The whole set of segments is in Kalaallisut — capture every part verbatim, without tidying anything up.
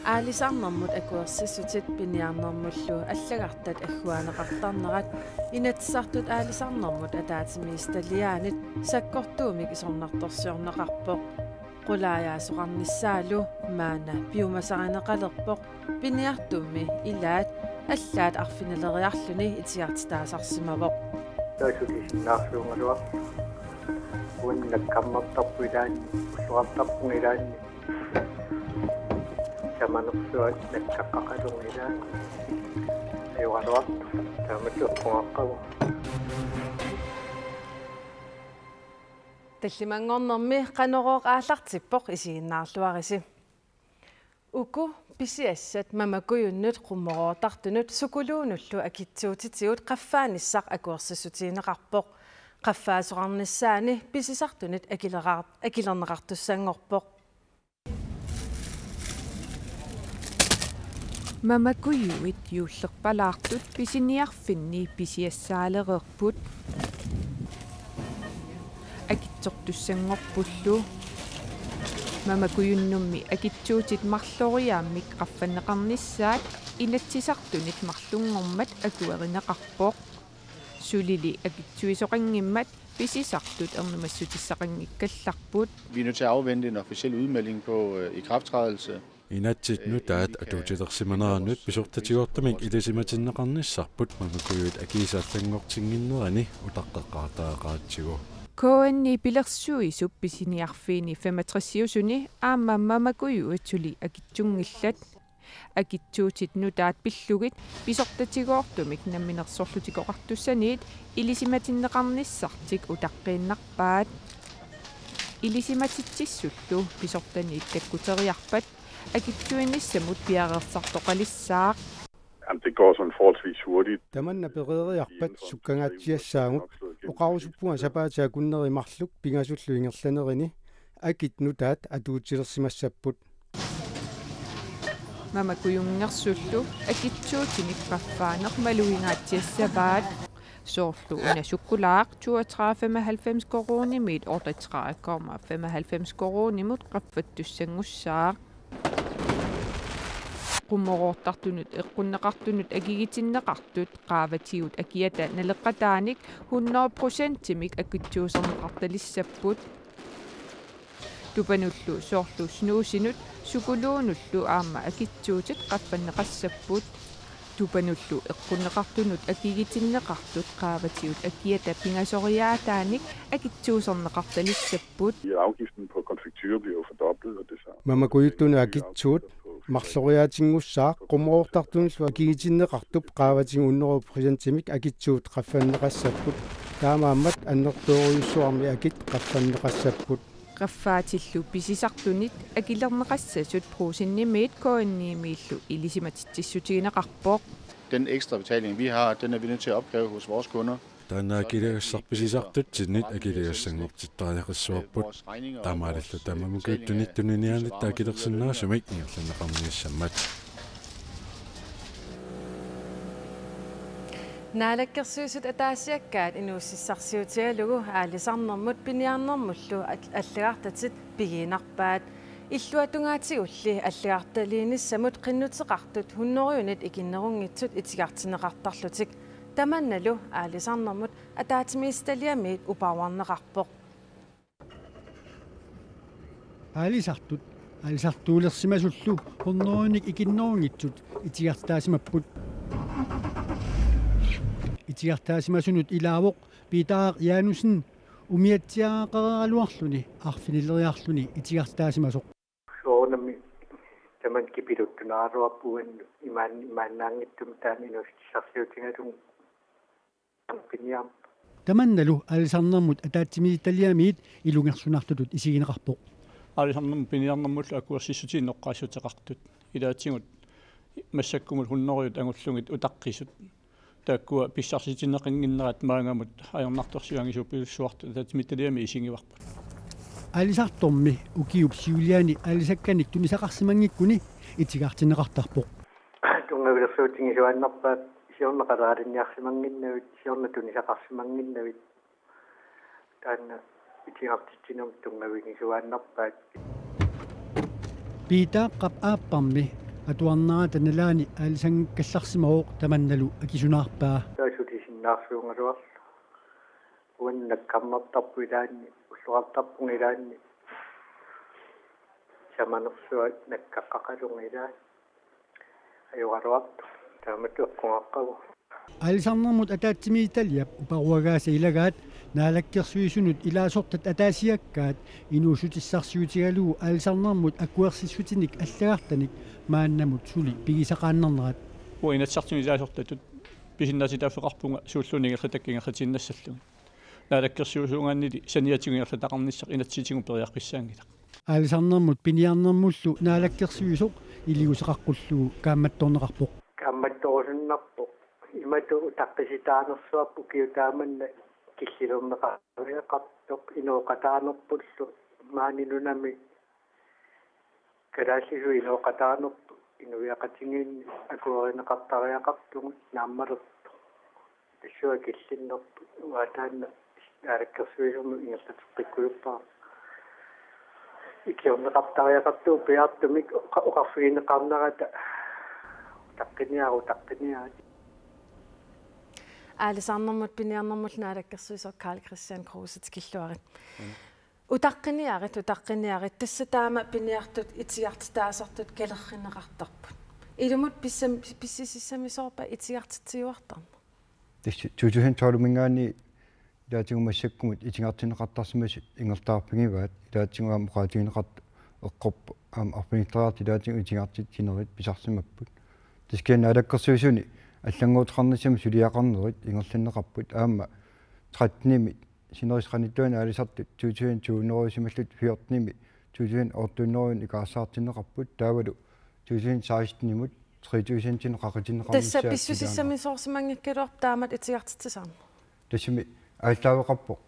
Aalisarnermut akuersissutit piniarnermullu allagartat agguaanneqartarnerat Inatsisartut aalisarnermut ataatsimiititaliaanit sakkortuumik isornartorsiorneqarpoq. Qulaajaasoqarnissaalu maanna piumasarineqalerpoq, piniartummi ilaat allaat arfinileriarluni itigartitaasarsimavoq. Taassulisinnaarsuugaluarpoq. Uannakkammartarpu ilaanni, ulloqartarpunga ilaanni. Samanersuaq nakkaqqaqalunga ilaanni. Ajoraluartoq. Taamatut eqqugaqqavoq. Tallimanngornermi Qanorooq aallartippoq, isiginnaarluarisi. Uku pisiassat mamakujunnut, qummoroortartunut sukuluunullu akitsuutitigut qaffaanissaq akuersissutigineqarpoq. Qaffaasoqarnissaani pisisartunit akileraar-, akilerneqartussanngorpoq. Mamakujuit juullerpalaartut pisiniarfinni pisiassaalereerput. Akitsortussanngorpullu. Mamakujunnummi akitsuutit marloriaammik qaffanneqarnissaat Inatsisartunit marlunngormat akuerineqarpoq. Sulili akitsuisoqanngimmat pisisartut ernumassutissaqanngikkallarput. Vi er nødt til at afvente en officiel udmelding på øh, ikrafttrædelse. Inatsit nutaat atuutilersimanerannut pisortatigoortumik ilisimatinneqarnissarput mamakujuit akiisa allanngortinnginnerani utaqqeqqaartariaqaratsigu. K N-i pilersuisup pisiniarfiini femogtresiusuni aamma mamakujuit suli akitsunngillat. Akitsuutit nutaat pillugit pisortatigoortumik Namminersorlutikoqartussaniit ilisimatinneqarnissartik utaqqiinnarpaat. Ilisimatitsissullu pisortaniit takkuteriarpat akitsuinissamut piareersartoqalissaaq. Jamen, det går sådan forholdsvis hurtigt. Tamanna pereeriarpat sukkangaatsiassaagut, oqarusuppunga sapaatip akunneri marluk pingasullu ingerlanerini akit nutaat atuutilersimassapput. Mamakujunngersullu akitsuutinik qaffaaneq malugingaatsiassavaat. Soorlu una sukkulaaq toogtredive femoghalvfems koruunimiit otteogtredive komma femoghalvfems koruunimut qaffattussanngussaaq. Qummoroortartunut eqqunneqartunut akigitinneqartut qaavatigut akiata naleqqataanik hundrede procentimik akitsuuserneqartalissapput. Tupanullu soorlu snuusinut sukuluunullu aamma akitsuutit qaffanneqassapput. Tupanullu eqqunneqartunut akigitinneqartut qaavatigut akiata pingasoriaataanik akitsuuserneqartalissapput. Ja, afgiften på konfektyrer bliver jo fordoblet, og det samme. Mamakujuttunut akitsuut marloriaatinngussaaq, qummoroortartunullu akigitinneqartup qaavatigut hundrede procentimik akitsuut qaffanneqassapput. Taamaammat annertoorujussuarmik akit qaffanneqassapput. Qaffaatillu pisisartunit akilerneqassasut Brugsenimiit K N-imiillu ilisimatitsissutigineqarpoq. Den ekstra betaling, vi har, den er vi nødt til at opkræve hos vores kunder. Taanna akiligassaq pisisartutsinnit akiligassanngortittariaqassavarput. Taamaalilluta mamakujuttunit tuniniaanitta akilersinnaasumik ingerlanneqarniassammat. Naalakkersuisut ataasiakkaat inuussutissarsiutigalugu aalisarnermut piniarnermullu al-, allagartatit pigiinnarpaat. Illuatungaatigulli allagartaliinissamut qinnuteqartut hundrede-nit ikinnerunngitsut itigartinneqartarlutik. Tamannalu aalisarnermut ataatsimiititaliamiit uparuarneqarpoq. Aalisartut, aalisartuulersimasullu hundrede-nik ikinnerunngitsut itigartitaasimapput. Itigartitaasimasunut ilaavoq Peter Janussen umiatsiaaqaraluarluni arfinileriarluni itigartitaasimasoq. Soorunami tamanna kipiluttunaraluarpugut imaan-, imaannaanngitsumik taanna inuussutissarsiutigalugu piniarneq. Tamannalu aalisarnermut ataatsimiititaliamiit ilungersunartutut isigineqarpoq. Aalisarnermut piniarnermullu akuersissutigineqaqqaassuteqartut. Ilaatigut massakkumut hundrede-t angullugit utaqqisut. Taakkua pissarsitinneqannginnerat maannamut ajornartorsiut angisuupilussuartut ataatsimiititaliami isigivarput. Aalisartormi ukiup siuliani aalisakkanik tunisaqarsimanngikkuni itigartinneqartarpoq. Tunngavilersuutigisaannarpaat siorna qaleralinniarsimannginnavit, siorna tunisaqarsimannginnavit. Taanna Itigartitsinermut tunngavigisuaannarpaat. Piitaaqqap aapparmi atuarnerata nalaani aalisarnakkallarsimavoq tamannalu akisunaarpaa. Taava sulisinnaarsuugaluarlunga. Uannut nakkarnertarpunga ilaanni, ulloqartarpunga ilaanni. Samanersuaq nakkaqqaqalunga ilaanni. Ajoraluartoq. Taamatut eqqugaqqavugut. Aalisarnermut ataatsimiititaliap uparuagaasa ilagaat Naalakkersuisunut ilaasortat ataasiakkaat inuussutissarsiutigalugu aalisarnermut akuersissutinik allagartanik maannamut suli pigisaqaannarnerat. Uagut Inatsisartuni ilaasortatut pisinnaatitaaffeqarpunga suulluunniit ingerlatakkat ingerlatiinnassallugit. Naalakkersuisuugaannili saniatigut ingerlataqarnissaq inatsisitigut periarfissaanngilaq. Aalisarnermut piniarnermullu Naalakkersuisoq iliuuseqaqqullugu kaammattorneqarpoq. Kaammattorusunnarpoq. Imatut utaqqisitaanersuarput ukiut tamanna killilerneqariaqartoq inooqataanerpullu maani nunami kalaallisut inooqataanerput inuiaqatigiinni akuerineqartariaqartugut naammalertoq. Tassunga killinnerput uanga taanna Naalakkersuisumut ingerlateqqikkusuppara. Ikiorneqartariaqartugut piaartumik oqa-, oqarfigineqarnerata utaqqiniaruk, utaqqiniaruk. Aalisarnermut piniarnermullu Naalakkersuisoq Karl-Kristian Kruse, tikilluarit. Utaqqiniarit, utaqqiniarit, tassa taama piniartut itigartitaasartut kalerrinneqartarput. Ilumut pissam-, pissisissamisoorpa itigartitsiuartarneq? Tassa to tusind tolv-minngaanniit ilaatigut massakkumut itigartinneqartarsimasut ingerlaarfigivaat, ilaatigut aamma oqaatigineqartut eqqorput aamma arfinileriartut ilaatigut itigartitsinerit pisarsimapput. Tassa kisianni Naalakkersuisuni allannguuteqarnissamut suliaqarnerit ingerlanneqarput, aamma tretten-imi sinerissap qanittuani aalisartut to tusind to hundrede-simallutik fjorten-imi to tusind otte hundrede-inik ikaarsaartinneqarput, taavalu to tusind seksten-imut tre tusind-inik qaqitinneqarnissaat. Tassa pissusissamisoorsimanngikkaluarpoq taamatut itigartitsisarneq? Tassami aallaaveqarpoq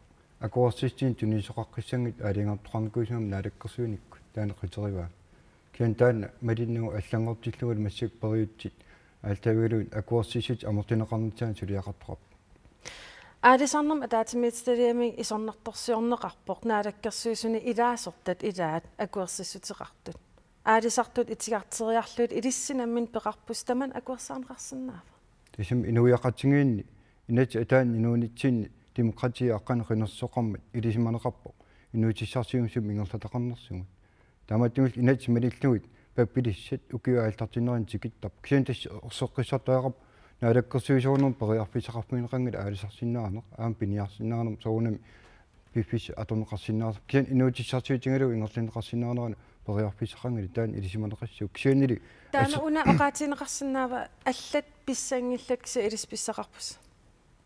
akuersissutinik tunisoqaqqissanngitsut aalajangertoqarnikuusimammat Naalakkersuinikkut, taanna qiterivaat. Kisianni taanna malinnagu allanngortillugu massakkut periutsit aallaavigalugit akuersissutit ammartinneqarnissaannut suliaqartoqarpoq. Aalisarnermut ataatsimiititaliami isornartorsiorneqarpoq Naalakkersuisuni ilaasortat ilaat akuersissuteqartut. Aalisartut itigarteriarlugit ilissi nammineq peqarpusi, tamanna akuersaarneqarsinnaava? Tassami inuiaqatigiinni inatsit ataanni inuunitsinni demokratiip aqqaneq-qinersisoqarmat ilisimaneqarpoq inuutissarsiummik sumut ingerlataqarnersugut. Taamaattumillu inatsit malillugit pappilissat ukiup aallartinnerani tikittarput. Kisianni tassa erseqqissartariaqarpoq naalakkersuisorujunermut periarfissaqarfigineqanngilaq aalisarsinnaaneq, aamma piniarsinnaanermut soorunami piffissaq atorneqarsinnaasoq. Kisianni inuutissarsiutigalugu ingerlanneqarsinnaanerannut periarfissaqanngilaq, taanna ilisimaneqassaaq. Kisiannili Taanna asse- una oqaatigineqarsinnaava allat pissanngillat kisianni ilissi pissaqarpusi?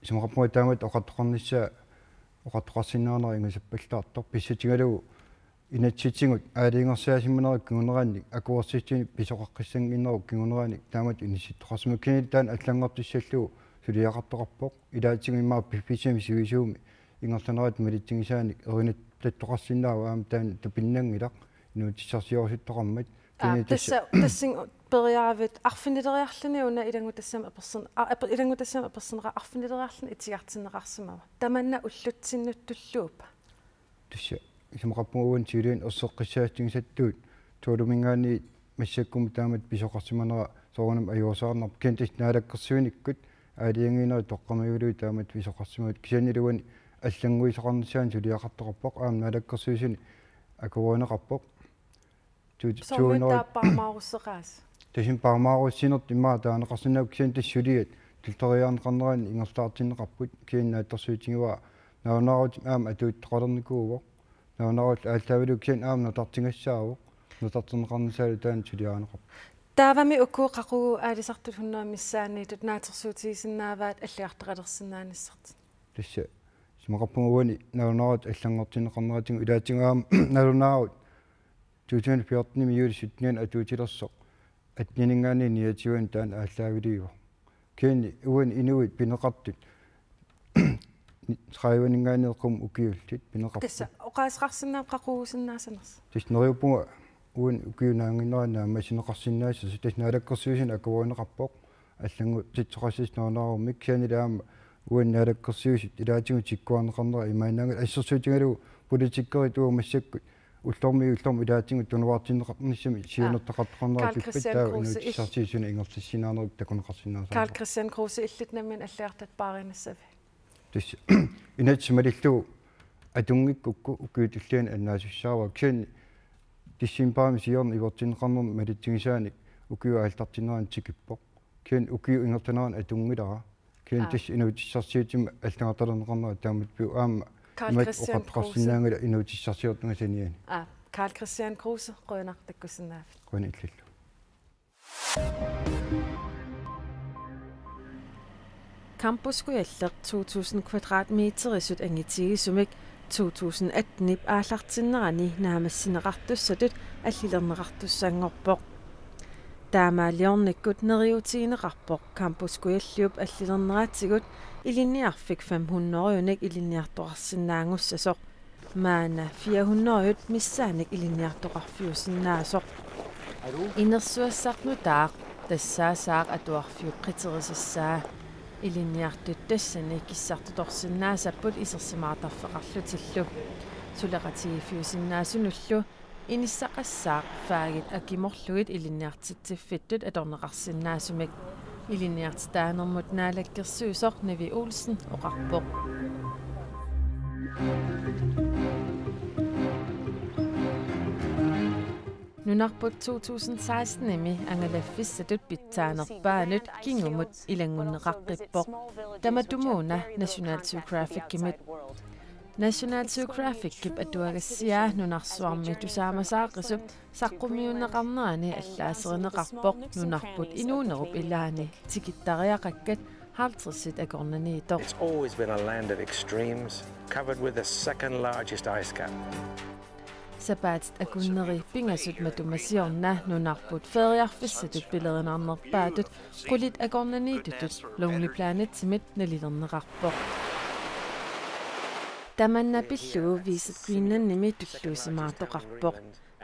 Isumaqarpunga taamatut oqartoqarnissaa oqartoqarsinnaanera ingasappallaartoq, pissutigalugu inatsisitigut aalajangersimanerup kingunerannik akuersissutinik pisoqaqqissannginnerup kingunerannik taamatut inissittoqarsimavoq. Kisianni taanna allanngortissallugu suliaqartoqarpoq. Ilaatigut immaqa piffissami sivisuumi ingerlanerata malitsigisaanik erinattoqarsinnaavoq, aamma taanna tupinnanngilaq inuutissarsiorusuttoqarmat. Aa, kisianni tassa tassa, tassani periaravit arfinileriarluni una ilanngutassami apersorn-, aa, aper-, ilanngutassami apersornera arfinileriarluni itigartinneqarsimava? Tamanna ullutsinnut tulluuppa? Tassa isumaqarpunga uani siuliani erseqqissaassutigisattut tolvimingaanniit massakkumut taamatut pisoqarsimanera soorunami ajuusaarnarpoq. Kisianni tassa naalakkersuinikkut aalajangiinerit toqqammavigalugit taamatut pisoqarsimapput. Kisiannili uani allannguisoqarnissaanut suliaqartoqarpoq, aamma naalakkersuisuni akuerineqarpoq. Tu-, Soormi tuunerit taava paamaarusseqaasi? Tassami paamaarussinertut immaqa taaneqarsinnaavoq, kisianni tassa suliat tulleriiaarneqarneranni ingerlaartinneqarput. Kisianni naatsorsuutigivara nalunaarutit aamma atuuttoqalernikuuvoq. Nalunaarut aallaavigalugu kisianni aamma nutartigassaavoq. Nutarterneqarnissaalu taanna suliarineqarpoq. Taavami uku qaqugu aalisartut hundrede missaanniittut naatsorsuutigisinnaavaat allagartaqalersinnaanissartik? Tassa isumaqarpunga uani nalunaarutit allanngortinneqarneratigut, ilaatigut aamma nalunaarut to tusind fjorten-imi juulip syttenianni atuutilersoq atteningaanniit niogtyve-anni taanna aallaavilerpoq. Kisianni uani inuit pineqartut tredive-ningaanniit qummut ukiullit pineqarput. Tassa oqaaseqarsinnaava qaqugusinnaasanersoq? Tassa neriuppunga uani ukiup naannginnerani naammassineqarsinnaassasoq, tassa naalakkersuisuni akuerineqarpoq allanngortitseqassasoq nalunaarummik, kisiannili aamma Uani naalakkersuisut ilaatigut tikkuarneqarnera imaannaanngilaq, assersuutigalugu politikerit uagut massakkut ullormiit ullormut ilaatigut tunuartinneqarnissamik siunertaqartoqarnerappipput, taava inuussutissarsiutit suna ingerlassinnaanerupput takuneqarsinnaasarput. Karl Kristian Kruse, illit nammineq allagartat paarinissaviuk? Tassa inatsit malillugu atunngikkukku ukiut tulliani annaasussaavara. Kisianni decembarimi siorna ivertinneqarnermi malitsigisaanik ukiup aallartinnerani tikippoq. Kisianni ukiup ingerlanerani atunngilara. Kisianni Aap. Tassa inuussutissarsiutit allagartalerneqarnera taamatut pivoq aamma Karl imatut Kristian Kruse. Oqartoqarsinnaanngilaq inuussutissarsiortunga saniani. Aap, Karl Kristian Kruse, qujanaq takkussinnaagavit. Qujanaq illillu. Campus Kujalleq to tusind kvadratmeterisut angitigisumik to tusind atten-ip aallartinnerani naammassineqartussatut allilerneqartussanngorpoq. Taamaaliornikkut neriuutigineqarpoq Campus Kujalliup allilerneratigut ilinniarfik fem hundrede-unik ilinniartoqarsinnaanngussasoq. Maanna fire hundrede-ut missaannik ilinniartoqarfiusinnaasoq. Inersugassaq nutaaq, tassaasaaq atuarfiup qiterisassaa. Ilinniartut tassani kissartutorsinnaasapput isersimaartarfeqarlutillu. Suleqatigiiffiusinnaasunullu inissaqassaaq faagit akimorlugit ilinniartitsiffittut atorneqarsinnaasumik. Ilinniartitaanermut naalakkersuisoq Nivi Olsen oqarpoq. Nunarput to tusind seksten-imi angalaffissatut pitsaanerpaanut kingumut ilanngunneqaqqippoq. Tamatumuuna National Geographicimit. National Geographicip atuagassiaa nunarsuarmi tusaamasaaqisup saqqummiunneqarnerani allaaserineqarpoq nunarput inuunerup ilaani tikittariaqakkat halvtredsit akornanniittoq. It's always been a land of extremes, covered with the second largest ice cap. Sapaatit akunneri pingasut matuma siorna nunarput feriarfissatut pilerinarnerpaatut qulit akornanniittutut Lonely Planetimit nalilerneqarpoq. Tamanna pillugu Visit Greenlandimi tulluusimaartoqarpoq.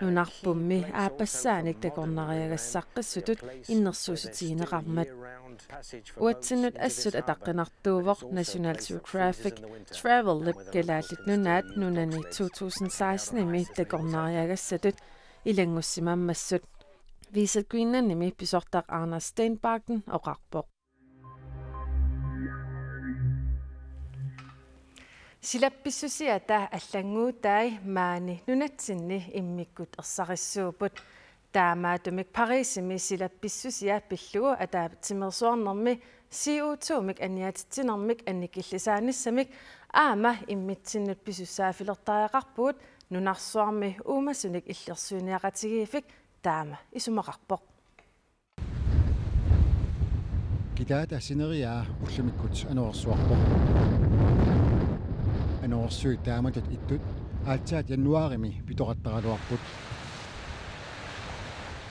Nunarpummi aappassaanik takornariagassaqqissutut innersuussutigineqarmat. Uatsinnut assut ataqqinartuuvoq National Geographic Travelip Kalaallit Nunaat nunani to tusind seksten-imi takornariagassatut ilanngussimammassut. Visit Greenlandimi pisortaq Anders Stenbakken oqarpoq. Silap pissusiata allannguutai maani nunatsinni immikkut ersarissuupput. Taamaattumik Parisimi silap pissusia pillugu ataatsimeersuarnermi C O to-mik aniatitsinermik annikillisaanissamik aamma immitsinnut pisussaaffilertariaqarpugut, nunarsuarmi uumasunik illersuiniaqatigiiffik taama isumaqarpoq. Kitaata sineriaa ullumikkut anorersuarpoq. Anorersuit taamatut ittut aatsaat januaarimi pitoqattaraluarput.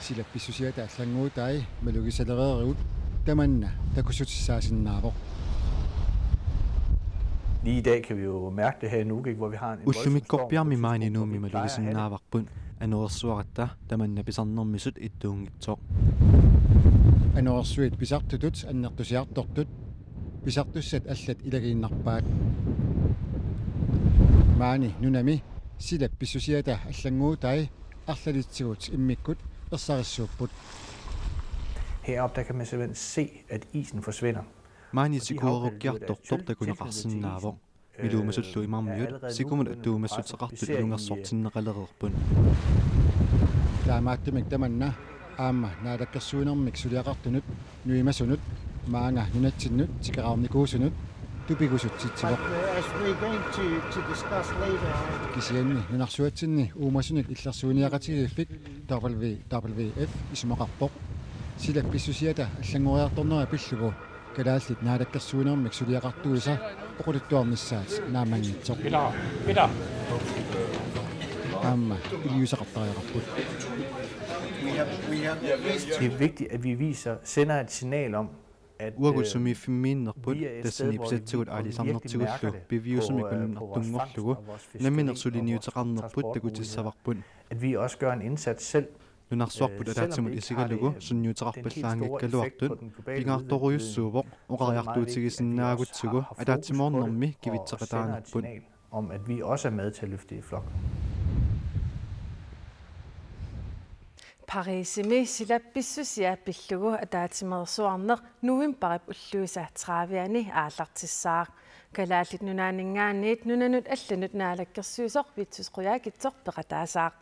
Silap pissusiata allannguutai malugisalereerigut tamanna takussutissaasinnaavoq. Lige i dag kan vi jo mærke det her i Nuuk, ikke, hvor vi har en voldsom storm. Ullumikkorpiarmi maani Nuummi malugisinnaavarput. Anorersuaratta tamanna pisarnermisut ittuunngitsoq. Anorersuit pisartutut annertusiartortut pisartussat allat ilagiinnarpaat. Maani nunami silap pissusiata allannguutai arlalitsigut immikkut ersarissuupput. Heroppe, der kan man simpelthen se, at isen forsvinder. Maani sikuerukkiartortoq takuneqarsinnaavoq. Miluumasullu imarmiut sikumut attuumassuteqartut ilungersortinneqalereerput. Taamaattumik tamanna aamma naalakkersuinermik suliaqartunut nuimasunut maanga nunatsinnut tikeraarnikuusunut tupigusutsitsivoq. But, uh, as we're going to, to discuss later on. Kisianni nunarsuatsinni uumasunik illersuiniaqatigiiffik W W F isumaqarpoq silap pissusiata allanngoriartornera pillugu kalaallit naalakkersuinermik suliaqartuisa oqaluttuarnissaat naammanngitsoq. Peter, Peter. Aamma iliuuseqartariaqarput. Det er vigtigt, at vi viser, sender et signal om, at, øh, uagut sumiiffimmiinnerput, vi er et sted, tassani pisatsagut aalisarnertigullu piviusumik malunnartunngorlugu, nammineq suliniuteqarnerput takutissavarput. At vi også gør en indsats selv. Nunarsuarput ataatsimut isigalugu sunniuteqarpallaanngikkaluartut pingaartorujussuuvoq oqariartuutigisinnaagutsigu ataatsimoornermi kivitseqataanerput. Om at vi også er med til at løfte i flok. Parisimi silap pissusia pillugu ataatsimeersuarneq novembarip ulluisa tredivianni aallartissaaq. Kalaallit Nunaanninngaanniit nunanut allanut naalakkersuisoq Vittus Qujaukitsoq peqataasaaq.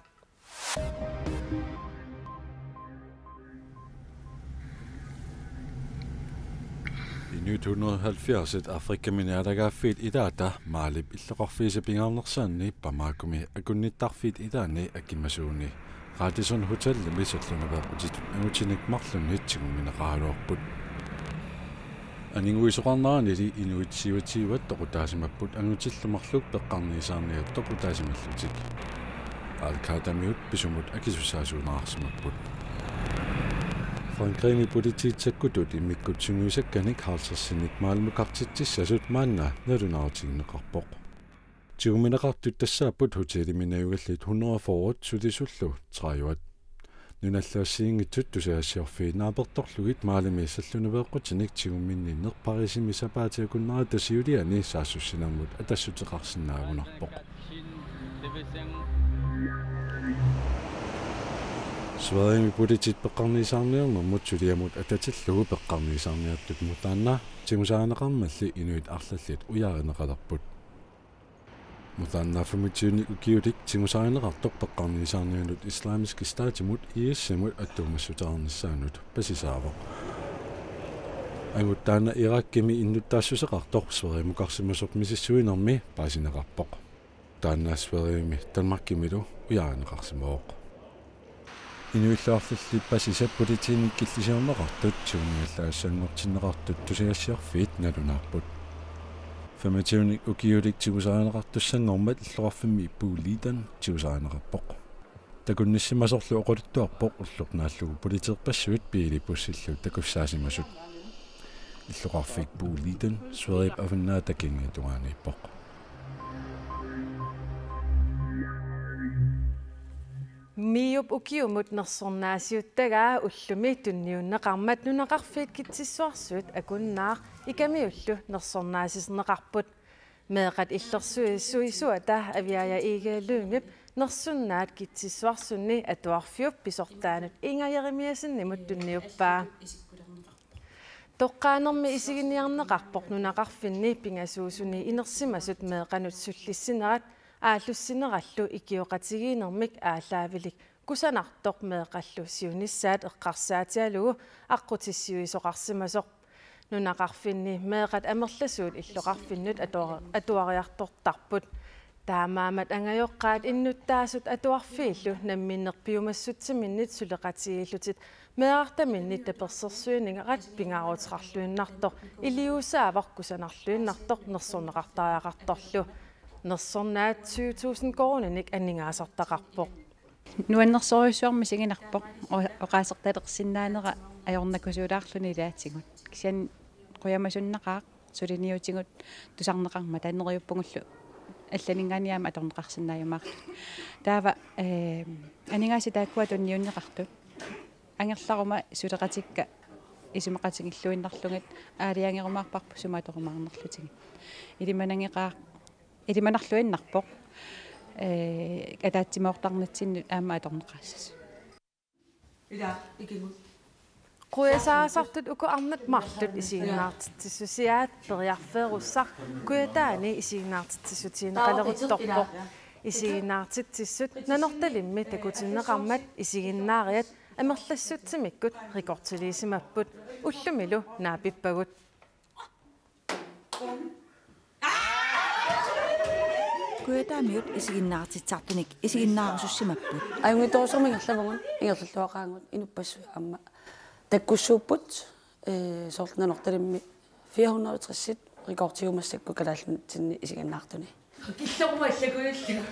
Inuit hundrede halvfjerds Afrikami naalagaaffiit ilaata Malip illoqarfiisa pingaarnersaanni Bamakomi akunnittarfiit ilaanni akimasuuni Radisson Hotelimi sallunaveeqqutitut angutinik marlunnik tigummineqaraluarput. Aninguisoqarneranili inuit syvogtyve toqutaasimapput angutillu marluk peqqarniisaarniat toqutaasimallutik. Al-Qaedamiut pisumut akisussaasuunerarsimapput. Frankrigimi politiit sakkutut immikkut sungiusakkanik halvtredsinik Malimukartitsissasut maanna nalunaarutigineqarpoq. Tigummineqartut tassaapput hotelimi najugallit hundrede og fyrre sulisullu tredive. Nunallu assigiinngitsut tusagassiorfiit naapertorlugit Malimi sallunaveeqqutinik tigumminninneq Parisimi sapaatip akunnerata siuliani saassussinermut atassuteqarsinnaagunarpoq. Sverigemi politiit peqqarniisaarniarnermut suliamut atatillugu peqqarniisaarniartut Modanaat tigusarineqarmalli inuit arlallit ujaarineqalerput. Modanaat femogtyvenik ukiulik tigusarineqartoq peqqarniisaarnianut Islamisk Statimut IS-imut attuumassuteqarnissaanut pasisaavoq. Angut taanna Irakimi innuttaassuseqartoq Sverigemukarsimasoq misissuinermi paasineqarpoq. Taanna Sverigemi Danmarkimilu ujaarineqarsimavoq. Inuillu arlallit pasisat politiinit killisiorneqartut tigummiallaagassanngortinneqartut tusagassiorfiit nalunaarput. Femogtyvenik ukiulik tigusarineqartussanngormat illoqarfimmi Boliden tigusarineqarpoq. Takunnissimasorlu oqaluttuarpoq ulloq naallugu politeerpassuit biili bussillu takussaasimasut. Illoqarfik Boliden Sverigep avannaata kinguaatungaaniippoq. MIO-p ukiumut nersornaasiuttagaa ullumi tunniunneqarmat nunaqarfiit Kitsissuarsuit Akunnaaq Ikamiullu nersornaasineqarput. Meeqqat illersuisuata Aviaja Egede Lyngep nersornaat Kitsissuarsunni atuarfiup pisortaanut Inger Jeremiassenimut tunniuppaa. Toqqaanermi isiginiarneqarpoq nunaqarfinni pingasuusuni inersimasut meeqqanut sullissinerat aallussinerallu ikioqatigiinnermik aallaavilik kusanartoq meeqqallu siunissaat eqqarsaatigalugu aqqutissiuisoqarsimasoq. Nunaqarfinni meeqqat amerlasuut illoqarfinnut atua-, atuariartortarput. Taamaammat angajoqqaat innuttaasut atuarfiillu namminneq piumassutsiminnit suleqatigiillutik meerartaminnik tapersersuinerat pingaaruteqarluinnartoq iliuusaavoq kusanarluinnartoq nersorneqartariaqartorlu. Nersornaat tyve tusind koruuninik aningaasartaqarpoq. Nuannersorujussuarmik isiginarpoq o-, oqaasertalersinnaanera ajornakusuulaarluni ilaatigut. Kisianni qujamasunnaqaaq suliniutigut tusarneqarmata neriuppugullu allaninngaanniit aamma atorneqarsinnaajumaartut. Taava, eh, aningaasat taakkua tunniunneqartut angerlaruma suleqatikka isumaqatigilluinnarlugit aalajangerumaarparput sumut atorumaarnerlutigit. Ilimanangeqaaq, ilimanarluinnarpoq, eh, ataatsimoortarnitsinnut aamma atorneqassasut. Ila, ikigut. Quiasaasartut uku arnat marluk isiginnaartitsissusiaat periarfeerussaq Kujataani isiginnaartitsissutigineqaleruttorpoq. Isiginnaartitsissut Nanortalimmi takutinneqarmat isiginnaariat amerlassutsimikkut rekordiliisimapput ullumilu naapippagut. Kujataamiut isiginnaartitsisartunik isiginnaarusussimapput. Ajunngitsorujussuarmik ingerlavugut, ingerlalluaqaagut, inuppassuit aamma takkussuupput, eh, soorlu Nanortalimmi fire hundrede og tres rekordiumassakku kalaallinitsinni isiginnaartuni. Killorma allakujullu.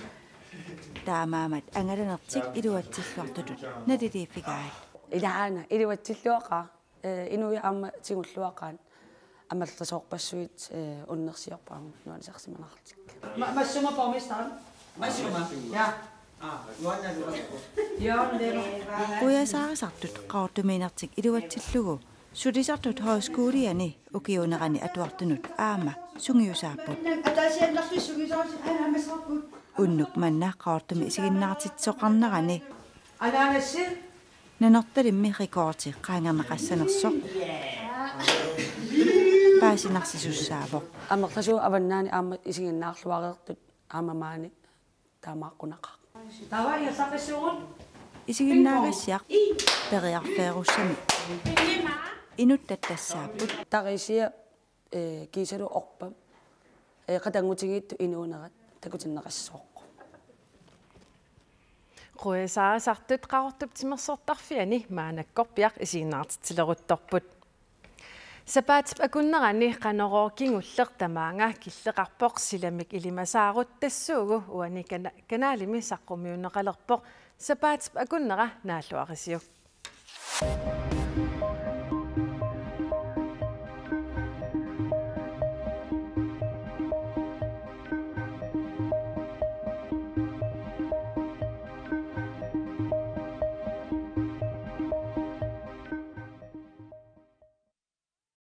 Taamaammat angalanertik iluatsilluartutut naliliiffigaat. Ilaana, iluatsilluaqaaq. Eh, inuit aamma tigulluaqaat amerlasoorpassuit, eh, unnersiorpaam nuannisarsimanerartik. Ma-, massuma borgmesteren. Massuma. Ja. Qujasaarisartut Qaqortumiinnertik iluatsillugu sulisartut højskoliani ukiuunerani atuartunut aamma sungiusaapput. Unnuk manna Qaqortumi isiginnaartitsisoqarnerani Nanortalimmi rekordi qaangerneqassanersoq paasinarsisussaavoq. Amerlasuut avannaani aamma isiginnaarluareertut aamma maani taamaaqqunaqaaq. Isiginnaagassiaq periarfeerussami inuttattassaapput. Tarisia, eh, kiisalu orpa, eh, qatanngutigiittut inuunerat takutinneqassooq. Qujasaarisartut Qaqortup timersortarfiani maannakkorpiaq isiginnaartitsileruttorput. Sapaatip akunnerani Qanorooq kingulleq tamaanga killeqarpoq, silamik ilimasaarut tassuugu uani kana-, kanalimi saqqummiunneqalerpoq. Sapaatip akunnera naalluarisiuk.